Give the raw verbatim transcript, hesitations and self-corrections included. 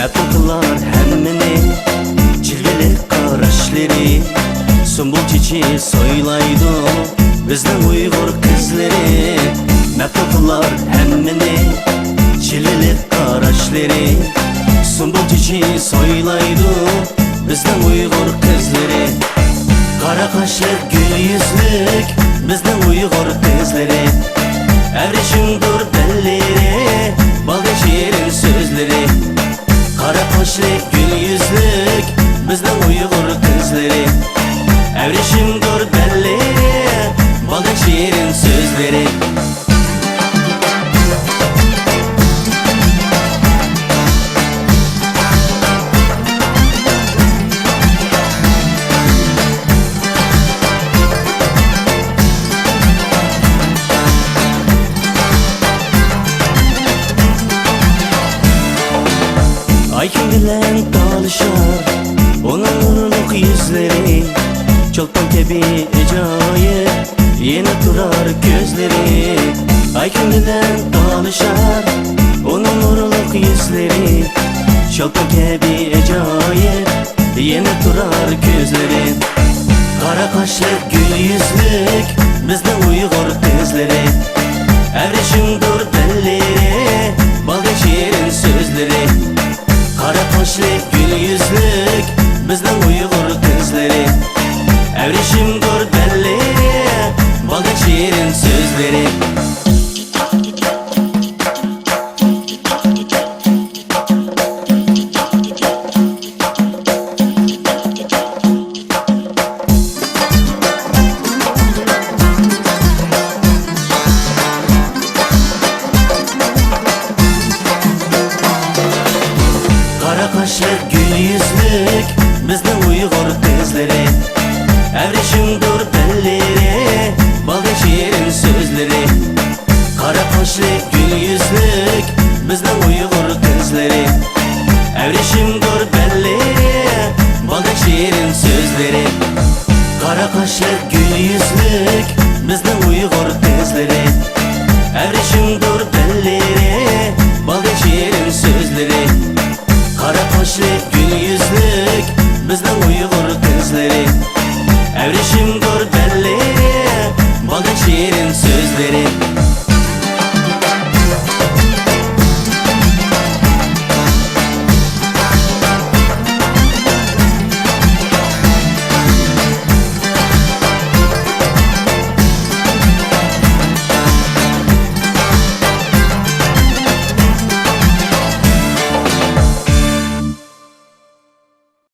مەپتۇ قىلار ھەممىنى جىلۋىلىك قاراشلىرى، سۇمبۇل چېچى سويلايدۇ بىزنىڭ ئۇيغۇر قىزلىرى. مەپتۇ قىلار ھەممىنى جىلۋىلىك قاراشلىرى، سۇمبۇل چېچى سويلايدۇ بىزنىڭ ئۇيغۇر قىزلىرى. قارا قاشلىق، گۈل يۈزلۈك بىزنىڭ ئۇيغۇر قىزلىرى، ئەۋرىشىمدۇر بەللىرى، بالدەك شېرىن سۆزلىرى. قارا قاشلىق، گۈل يۈزلۈك بىزنىڭ ئۇيغۇر قىزلىرى، ئەۋرىشىمدۇر بەللىرى، بالدەك شېرىن سۆزلىرى. ئاي كۈن بىلەن تالىشار ئۇنىڭ نۇرلۇق يۈزلىرى، چولپان كەبى ئاجايىپ يېنىپ تۇرار كۆزلىرى. ئاي كۈن بىلەن تالىشار ئۇنىڭ نۇرلۇق يۈزلىرى، چولپان كەبى ئاجايىپ يېنىپ تۇرار كۆزلىرى. قارا قاشلىق، گۈل يۈزلۈك بىزنىڭ ئۇيغۇر قىزلىرى، ئەۋرىشىمدۇر بەللىرى، بالدەك شېرىن سۆزلىرى. قارا قاشلىق، گۈل يۈزلۈك بىزنىڭ ئۇيغۇر قىزلىرى، ئەۋرىشىمدۇر بەللىرى، بالدەك شېرىن سۆزلىرى. قارا قاشلىق، گۈل يۈزلۈك بىزنىڭ ئۇيغۇر قىزلىرى، ئەۋرىشىمدۇر بەللىرى، بالدەك شېرىن سۆزلىرى. قارا قاشلىق، گۈل يۈزلۈك بىزنىڭ ئۇيغۇر قىزلىرى، ئەۋرىشىمدۇر بەللىرى، بالدەك شېرىن سۆزلىرى. قارا قاشلىق،